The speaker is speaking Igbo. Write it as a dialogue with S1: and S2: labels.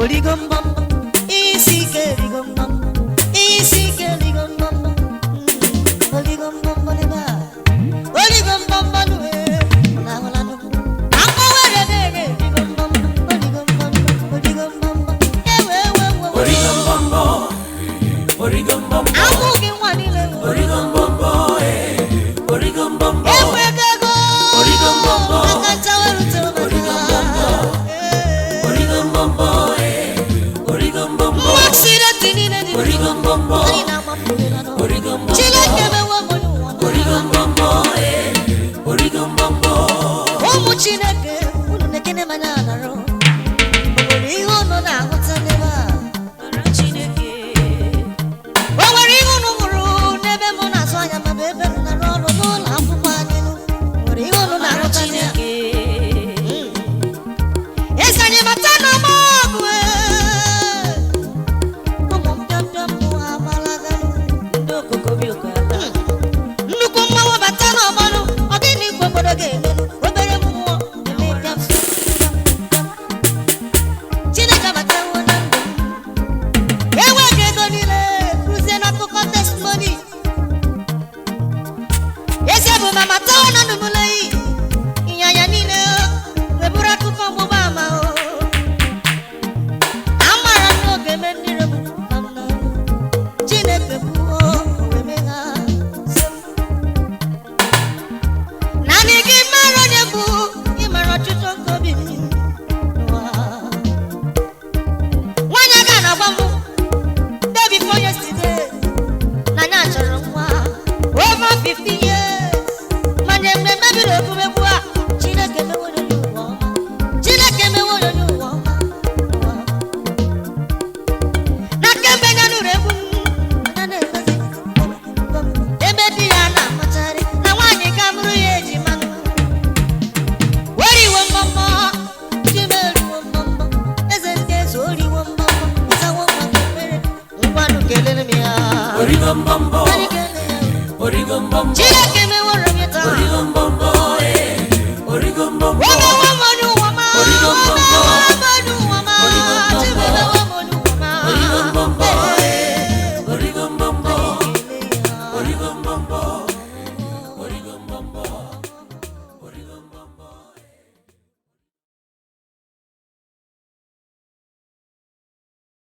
S1: Origo mbọmbọ, isi ike erigo mbọmbọ, isi ike erigo mbọmbọ. Origo mbọmbọ n'ebe a, origo mbọmbọ n'uwe, na-ahụlanụ. Akpọwere na-ere erigo mbọmbọ, origo mbọmbọ, origo mbọmbọ, ewe ewe ewe.
S2: Origo mbọmbọ, origo mbọmbọ,
S1: Ahụ gị nwa niile nwere.
S2: Origo mbọmbọ, eh, origo mbọmbọ,
S1: Enwe ego.
S2: Origo mbọmbọ.
S1: Aka nchawa rutere maka.
S2: Origo mbọmbọ.
S1: Ee.
S2: Origo mbọmbọ, eh, origo mbọmbọ,
S1: Nwa accident niile dị n'ụwa.
S2: Origo mbọmbọ.
S1: Anyị na-agba mmiri na n'ụwa.
S2: Origo mbọmbọ.
S1: Chineke mewe m onye ụwa.
S2: Origo mbọmbọ, eh, origo mbọmbọ.
S1: Ụmụ Chineke, unu na-ekene m anya n'arụ. O nwere ihe unu na-ahụta n'ebe a? O nwere ihe unu hụrụ n'ebe m na-azụ anya ma bụ ebe m na-arụ ọrụ n'ụlọ akwụkwọ anyị nụ? O nwere ihe unu na-ahụta n'ebe a? Eze anyị bata n'ọgbọ ọgụ, ee. Ụmụ mpịampịa mmụọ agbalaganụ. Nnukwu mmanwụ bata n'ọgbọnụ, ọ dị n'igwe obodo ga-emenụ, obere mmụọ eme pịam pịam pịam. Chineke abatawo na ndụ m. Enweghị ego niile rụzie n'akụkọ testimony. Eze bụ ma matawo na ndụ m leyi. Ịnyanya niile weburu akụkọ mgbụgba ama o. Amara n'oge eme mmiri m ma m na Chineke kwuo, o wee mee ha. Naanị gị mara onye bụ ịmara ọchịchọ nke obi m n'ụwa. Nwaanyị aga na-agwa m day before yesterday na ya chọrọ nwa over 50 years, mana mmemme biri ekwumekwu a, Chineke mewe onye ụwa ọma, Chineke mewe onye ụwa ọma n'ụwa. Na kemgbe ya nụrụ egwu m, ya na-emezi gbom, ebe di ya na-amachari na nwaanyị ka mụrụ ya ejima nụ. Oriwo mbọmbọ, Chimeriwo mbọmbọ, eze ndị eze oriwo mbọmbọ, ịzawo nwa gị ekpere, ngwanụ kelere m ya.
S2: Origo mbọmbọ,
S1: Anyị kelee ya.
S2: Origo mbọmbọ,
S1: Chineke meworo m ya taa.
S2: Origo mbọmbọ.